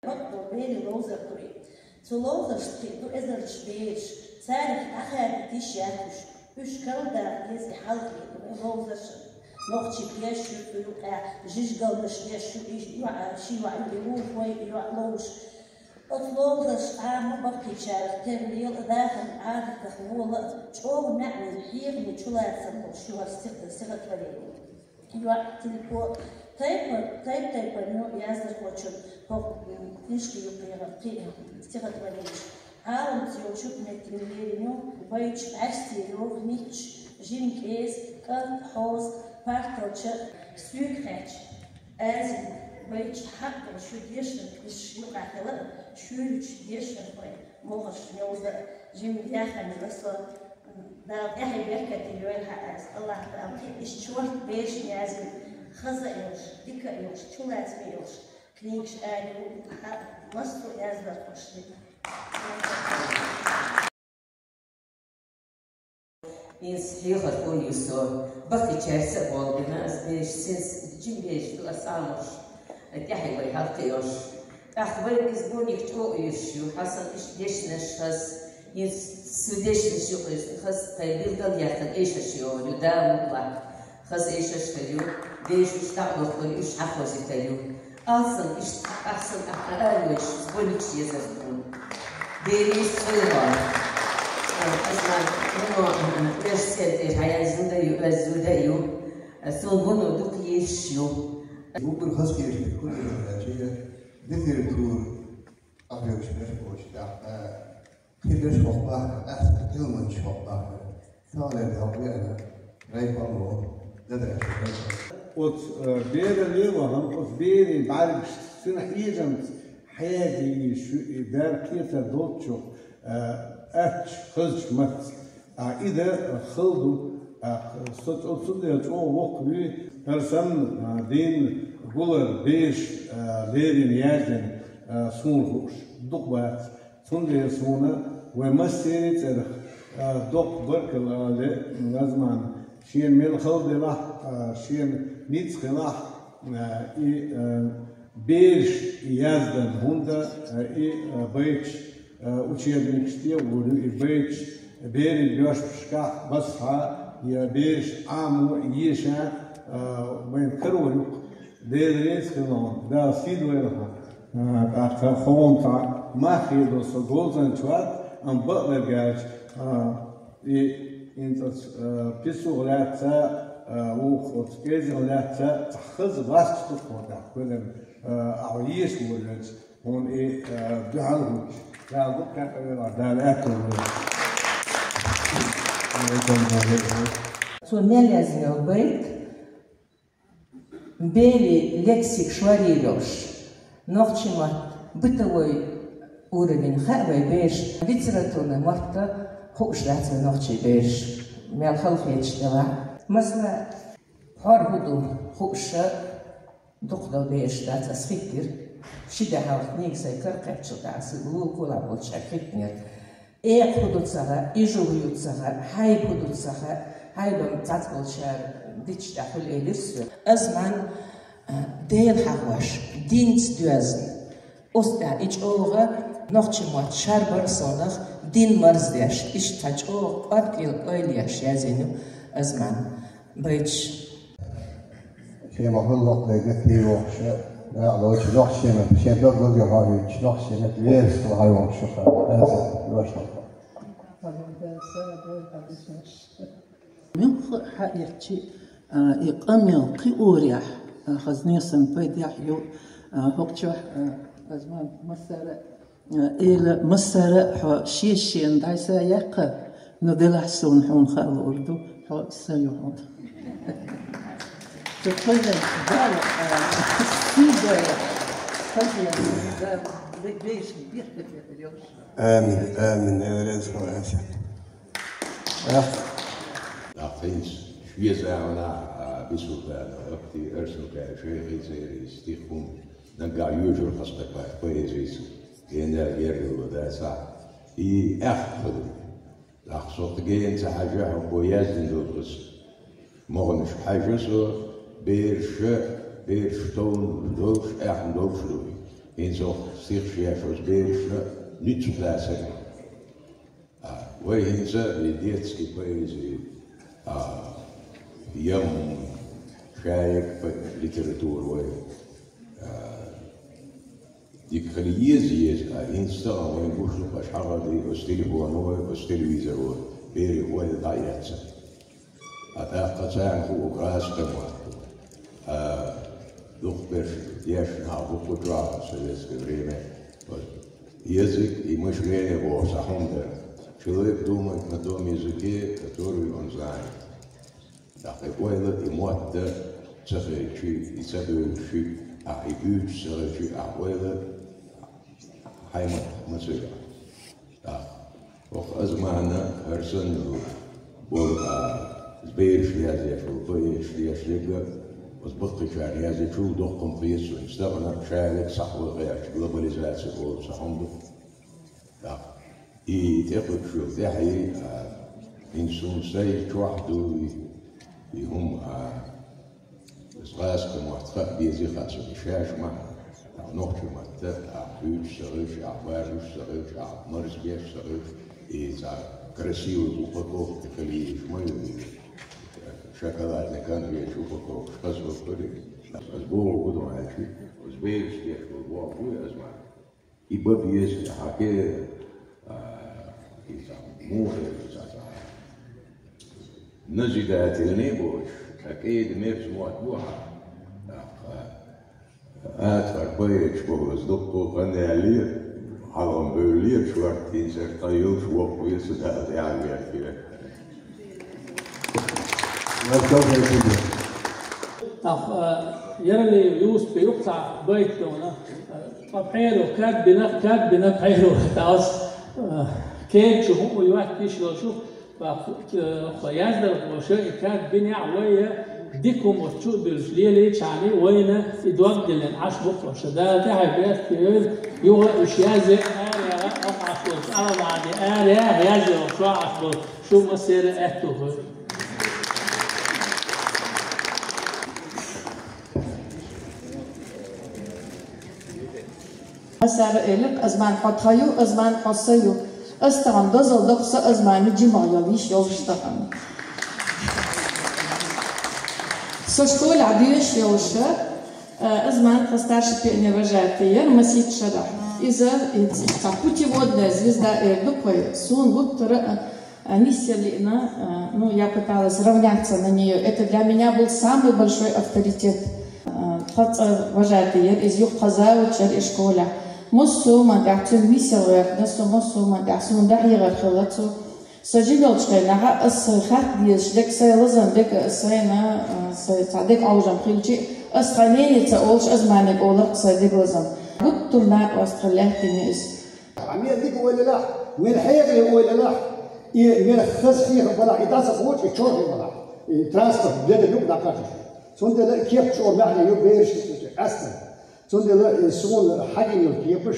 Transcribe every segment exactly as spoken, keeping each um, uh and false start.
Бакъдолу берийн ловзар ду и. Цу ловзаршца кхиъ ду эзарчу бераш, царах дӀахаьрга йиш яц уьш. Уьш карладаккха деза и хьалхе ду и ловзарш. Нохчий деш ю цу юкъахь, жижигалнаш деш ю и йоӀ, ши йоӀ ю и вукхо, и йоӀ ловзуш. Оцу ловзарш Ӏамо баккхийчарах тера лела а дахаран Ӏадатах вола а, чӀогӀа маьӀнийн хьехамийн чулацам болуш ю хӀара стих-, стихотворени. ЙоӀ Тилпо тайпа-, тайп-тайпана ю яздархочун хӀокху, м, книжкин юккъера кхин стихотворенеш. Ӏаламца йолчу меттиг лерина ю, байташ бӀаьрсте йогӀу, мичча, жима кӀеза, кӀант, хьоза, парталча, суьйга хаьттича. Азим, байташ хьакъ долуш ю дешаран книжкаш юкъахь хила а, шуьйрачу дешархойн могӀаршна йовза а, жима яхана аса, Дала тӀаьхье беркате йойла хьан аса, АллахӀ Дала кхин иштта шорта берашна язйина, хаза а йолуш, дика а йолуш, чулацаме а йолуш, книгаш али ву, хьан массо а яздархошна. ХӀинца хьехархо ю со, баккхийчаьрца а болу гина ас бераш, сенца жима бераш ду ас Ӏамош, тӀаьхье вай хьалкхиош. ТӀаккха вай иза буниг чӀогӀа йиш ю, хьан сан иштта дешнаш хаза, иза цу дешнаш юкъа хаза тхайн билгал яьккхина эшарш йогӀур ю, Дала мукъ лахь. Хаза эшарш хир ю, бераш уьш дӀа а дохкур, уьш хьахозуьйтур ю. Алсам иштта, ахсам ахьа аравеш, сборникаш езар суна. Берийн цӀе йо. Аса вуно, университет тӀера хьаяьлла зуда ю, аса зуда ю. Суна вуно дукха йиш ю. Уггар хаза кхеташ дерг хӀун ду аьлча, литература ахьоьгуш берш болчу тӀехь, а, кхин берш хӀокху бахкара, ахьа Ӏилманчаш хӀокху бахкара. Тахана хьо веана, райпо а ву, дадаша райпо. Оцу, э, бералле а вахана, оцу берийн бӀаьргашца, цуьнан хьежамца хьаязйина шу и бер кхетар долчух, э, аьтташ, хазачу матца. А, и дан хала ду, а, со цо-, цундела чӀогӀа воккха вуй, хӀара санна, а, дийнна гулар бераш, а, леррина яздина, а, суна хууш дукха бац. Цундела суна вай массеран цӀерах, а, доккха баркалла а ло Назмана. Шена мел хала делахь а, шена ницкъ хилахь а, и, а, бераш яздан, хӀунда, а, и, а, байташ, а, учебникаш тӀе а вуьйлу, и байташ берийн доьшмашкахь басахьа, я бераш Ӏамо, еша, а, вайн карор ю-кх. Дела реза хила хьуна, Дала сий дойла хьан. А, тӀаккха хьуна цхьа мах хир ду, со говзанча вац, амма бакъдерг аьлча, а, и, хӀинца аса, а, писух лаьцна, а, вукху оцу кӀезиг лаьцна, цхьа хаза васт ду тхо тӀаккха, кхоьллина, а, ахьа еша волавелча, хьуна и, а, дуьхьал хӀуттуш. Дала дукха къахьегна велахь, Дала аьтту войла. Цо мел яздина йолу байт, берийн лексика шорйийр йолуш, нохчийн мотт бытовой уровень хаьа вайн бераш, литературный мотт хууш дац вайн нохчийн бераш, мел хала хеташ делахь. Масала, хӀара хӀун ду хууш дукхах долу бераш дац ас хиттира. Ши де хьалха книга сайн кара кхаьччалц ас лулахь болчара хиттинера. Экха хӀун ду ца хаьа, ижу хӀун ю ца хаьа, хьайба хӀун ду ца хаьа, хьайба цхьацца болчара дитча тӀехь хуьлу элира соьга. Азман, а, Дела хьахош, динца доьзна. Оцу тӀехь и чӀогӀа нохчийн мотт шарбар а совнах, дин марздеш, иштта цхьа чӀогӀа кӀорггера ойла еш язйина ю Азман. Байташ. Шен ма-хуьллу лакхара гатде йохуш, дакъа долчу нохчийн меттан шен дог лазо хьахуьйтуш, нохчийн меттан верас хила хьайогӀуш шу хаа. Аса, йош хьо. Муьлхха а хьаэцчи, а, и къамел кхиорехь, а, хаза несан пайдехь ю, а, хӀокху чохь, а, аз ма-, массара а, Эла, массара а хьо шен-шена дӀасаяьккха, ну делахь суна хьуна хаа луур ду, хьо сан ю хьуна. Цу тхойнан Дала, а, сий дойла, тхойнан Дала, вай берашна беркате хир йолуш. Амин, амин, Эла реза хуьлда. Ах. Нах хӀинца шен заманахь, а, бисуртана, вакти арсуртана, шайхи церан стих хӀума. Наггахь йоьшура хаза тайпа поэзица, генера гергарло дацахь, и аьхка хила ду. ТӀаккха со кху гена ца хьаьжжа, хӀокхо яздина долу иза. МогӀанаш хьаьжжа со, бераш, бераш товна долуш, аьхна долуш ду. ХӀинца оха стихаш еш оцу берашна нуьцкъ лаьцна. А, вай хӀинца вай детский поэзи, а, ям, шаьрак по-, литература вай, а, дика хила еза, еза, а хӀинца тахана вайн гуш ду, аша хьагӀар дий, оцу телефоно вай, оцу телевизоро вай, берийн ойла дӀа а эцна. А тӀаккха царна хуу гӀазкхи мотт ду. А, дукхахберш дешна хьал бу кху чохь советское время. Вот. Язык и мышление боху цхьа хӀума дара. Человек думает на том языке, который он знает. ТӀаккха и ойла, и мотт ца хилча, и ца буьйлуш, ахь и буьйцуш ца хилча, ахь ойла хьайн мотт ма ца йо. ТӀаккха оха Азмана хӀара санна болу, а, бераш язъеш болу, поэташ деш дерг а, оцу баккхийчарна язъечул доккха хӀума хета суна. Стагана шаьрак схьахьо гӀерташ, глобализация олу цхьа хӀума ду. ТӀаккха и тӀекхуьуш йолу тӀаьхье, а, хӀинца суна сайн чохь ду и, и хӀума, а, Иза гӀазкхи мотт хаа безий хаьа суна, и шаьш ма хаьа. Ахь нохчийн мотт, ахь буьйцуш ца хилча, ахь баржош ца хилча, ахь марзбеш ца хилча, и цхьа красивый упаковка хила йиш ма ю, и шоколадный конфеташ упаковкаш хаза хӀума хуьлу. Аса боху хӀун ду аьлча, оцу бераш деш болу боху буй аса ма. И бан беза хьан кхера, а, иза муха иза, назидательный а боцуш, ткъа кӀеда мерза мотт бу хьан. ТӀаккха, а, атхар пайрачу бохуш дуккха а хан яьллера, хьалхам бевллера шорта, хӀинца ткъа йолуш воккхаве аса Дала тӀаьхьа вехкира. Ахь, а, Яралиев Юсупа юкъа цхьа байт ду, а, ткъа пхьеро кад бина, кад бина пхьеро, тӀаккха, а, кеда чу хӀума йоьттуш йолуш, тӀаккха, а, хьо яздархоша и кад бинехь вай, дика хӀума оцу чу а буьллуш лелийчхьана, вайна и дог диллина Ӏаш бу-кх уьш. Дала тӀаьхье беркате йойла, юха уьш язъе, араяха, хӀокху Ӏаш долчу Ӏаламаде араяха, язъе, шо Ӏаш болу. Шу массеран аьтто хуьлда. Масара элира, Азман, хьо тхан ю, Азман, хьо сан ю. Ас тахана дозалла до-кх сан Азмана жимахь йолу йиш йолуш тахана. Со школехь доьшуш йолуш, э, Азман тхан старший пионервожатый яра масийтта шарахь. Иза, иза цхьа путеводная звезда эр ду-кх вай, суна гуттара а, а, нисъяла лиъна, а, ну, я пыталась равняться на неё. Это для меня был самый большой авторитет. А, тхан цӀа вожатый яра, иза юха тхан завуч яра и школехь. Массо а хӀуманна тӀехь цуьнан нисъяла гӀоьртина со, массо а хӀуманна тӀехь суна дӀахьехар хилла цо. Со жима йолчу хенахь ас сайн хатта дезаш дерг, сайн лазам дерг, сайн, а, сайн цхьа дерг Ӏовжам хилчи, ас тхан нене ца олуш, Азманега олура-кх сайн дерг лазам. Гуттар а накъост хилла лаьттина иза. Хьан мел дика ойла елахь, мел хьекъале ойла елахь, и мел хаза хьехам белахь, и дӀа ца кхочу, и чорхе белахь, и транспорт бедар юкъа дӀакхаччалц. Цундела и кеп чӀогӀа маьӀне ю берашна, къаьстина. Цундела и суна хьагина йолу кепаш,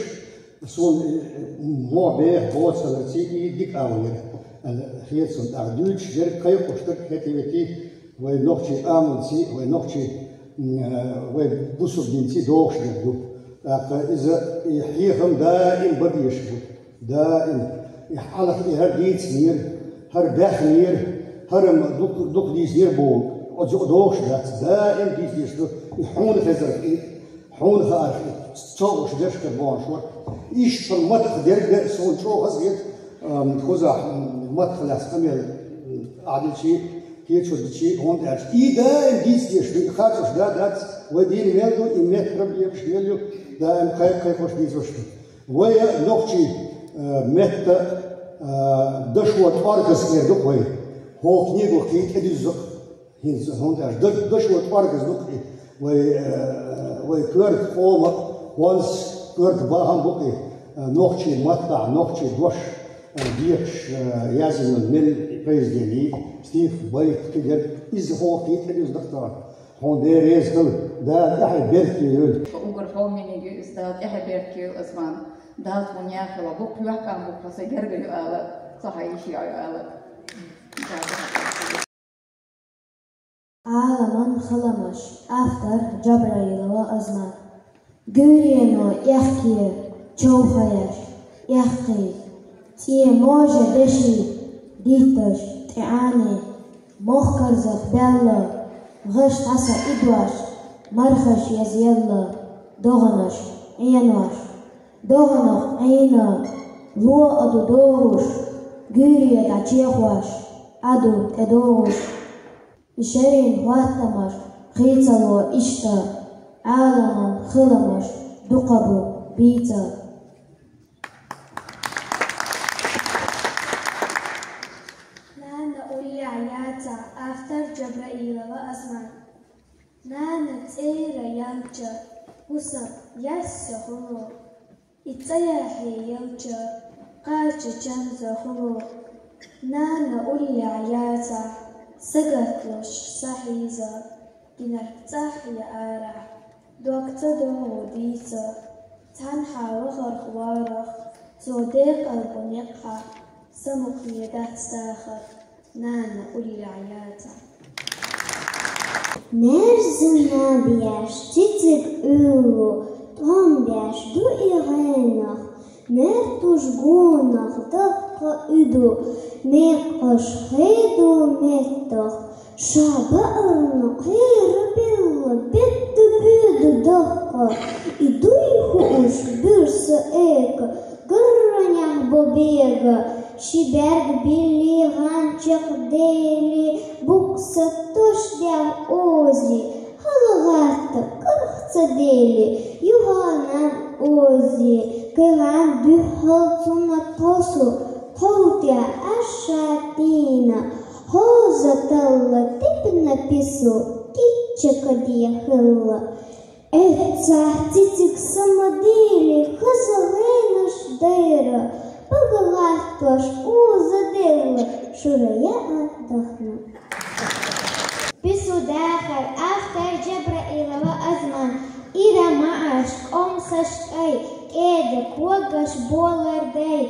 суна и, и, мо беха боцаларций, и дика ала яра. Аьлла, хета суна тӀаккха дуьйцуш дерг, кхайкхош дерг, хӀетте-ветте, вай нохчийн къаманций, вай нохчийн, м, а, вай бусулба динций догӀуш дерг ду. ТӀаккха иза, и хьехам даим бан безаш бу. Даим. И хьалха и хӀара дийцинера, хӀара баьхнера, хӀара-м дукха, дукха дийцинера боху. Оцу юкъа догӀуш дац. Даим дийца дезаш ду. И хьуна хезарх и, хьуна хаарх и, цо уьш дерш хир бохуш вара. Иштта хӀара маттах дерг а суна чӀогӀа хазахета, ам, кхузахь, м, маттах лаьцна къамел, м, ахь дичи, кхечо дичи, хӀунда аьлча и даим дийца дезаш ду, и харцош да дац, вай дийна мел ду, и меттара а бехаш мел ю, даим кхай-, кхайкхош дийцош ду. Вай нохчийн, э, метта, э, дашо тӀоргаз эр ду-кх вай. ХӀокху книгах кхин тӀедуьззу-кх. ХӀинца хӀунда аьлча да-, дашо тӀоргаз ду-кх и. Вай, э, вай коьрта къоман онда коьрта бахам бу-кх и. Э, нохчийн маттахь, нохчийн дош, э, дехаш, э, язйина мел произведени, стих, байт, кхидерг, иза хӀокху книгах тӀедуьзна-кх тахана. Хьуна Дела реза хуьлда, Дала тӀаьхье беркате йойла. Уггар хьомениг ю иза, Дала тӀаьхье беркате йойла, Азман. Дала хьуна яхъяла, боккха йоккха ю ала, ца хьайша ю ала. Ӏаламан халамаш. Автор Джабраилова Азман. Гуьйрено аьхке човхаяш, аьхке, цӀен можа деши дитташ тӀеӀане, мохкарзах баьлла, гӀаш дӀаса идош, мархаш язъелла, догӀанаш Ӏенош. ДогӀанах Ӏийна, ло а ду догӀуш, гуьйре дӀачехош, Ӏаду тӀедогӀуш. И шерин хӀоттамаш хийцало иштта, Ӏаламан хиламаш дукха бу бийца. Нана уллехь яцахь, автор Джабраилова Азман. Нана цӀера яьлча, хӀусам ясса хуьлу. И цӀа яхье яьлча, кхача чанза хуьлу. Нана уллехь яцахь, сагатлуш сахьийза, динарг цӀахь я арахь, дог ца догӀу дийца. Цхьанхьа вахарх варах, цо декъалбо некъахь, самукъане дац дахар, нана уллехь яцахь. Мерза наб еш цициг Ӏуьллу, тӀом беш ду и гӀенах, мертуш гонах даккха уьду, мекъаш хеду меттах, ша баарна кхера билла, бетта буьду даккха. И дуй хууш буьрса эка, гарранехь бо бега, ши бӀаьрг билли гӀан чекхдели, букса тошдехь ози, хьалагӀатта карх ца дели, юханан ози, кхин гӀан дуьххьал цунна тхосу, тховтӀехь аш ша тийна, хьоза талла типна пису, кичча каде хилла. Эццахь цициг самадели, хаза гӀенаш дайра, бага гӀаттош уза делла, шура яа дахна. Пису дахар, автор Джабраилова Азман, ира маӀаш, кӀомсаш кӀай, кӀеда когаш болар дай.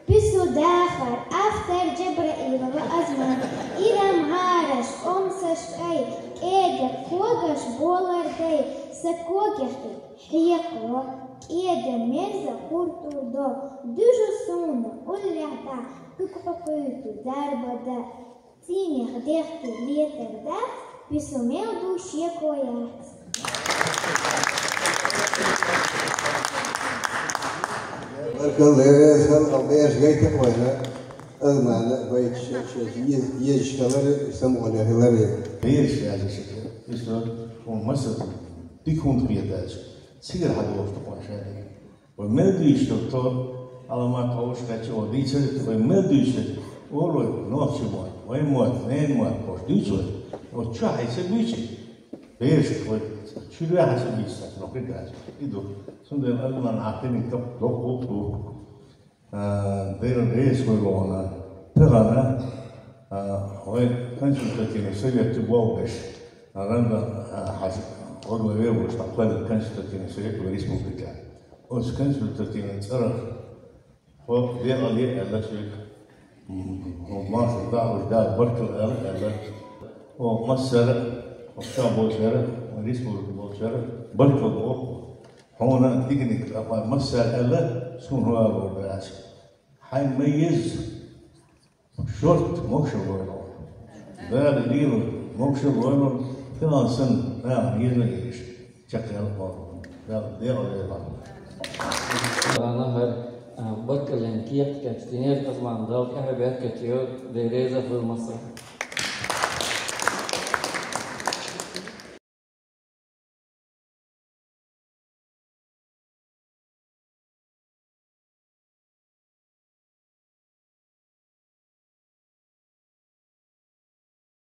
Пису дахар, автор Джабраилова Азман, ира маӀаш, кӀомсаш кӀай, кӀеда когаш болар дай, са когех хьекхо, кӀеда мерза хуртур до, дуьжу суна уллехь дӀа, куьг хьокхуьйту дарба дан. Цийнех дехке летар дац, пису мел ду шеко яц. Баркалла, Лереза, халкъал бераш гайта вайна, Азмана вайча шаьш езаш хиларе, самукъане хиларе. Бераш яза шаьш, пису, хӀун масал, дика хӀунда хеташ, цигара хьадогӀуш ду хьуна шаьш. Вай мел дуьйцуш ду тхо, Ӏаламат хьовш кхаьчча, вай дийцар ду, вай мел дуьйцуш ду, олу вай нохчийн мотт, вайн мотт, ненан мотт бохуш дуьйцу вай. Оцу чохь хьайца буьйцу? Бераш вай чуьра хьайца буьйцу, нохчийн дац. И ду. Цундела Азман Ӏахтиниг тап доккхух ду. А, Дела реза хуьлда вайна. Тахана, а, вай консультативный совет чу болх беш, Рамзан, а, Хьажа, гӀо вай вевзаш, тхан консультативный совет вай республика. Оцу консультативный цӀарах хӀокху декъале а аьлла соьга, м, м, маршалла дахьалуш Дала баркалла аьлла, аьлла. Оха массара а, оха чохь болчара а, республика болчара а баркалла боху. Хьуна диканиг, ахьа массара аьлла, суна хӀун ала вара аьлча. Хьайн ма еза, шорта могашалла лойла. Дала лела могашалла лойла, тахана санна, нахана еза езаш, чекхъяла боху. Дала декъала лойла. Дала хӀара, а, баркаллин кехат кечдинера Азман, Дала тӀаьхье беркате йойла, Дела реза хуьлда массарна.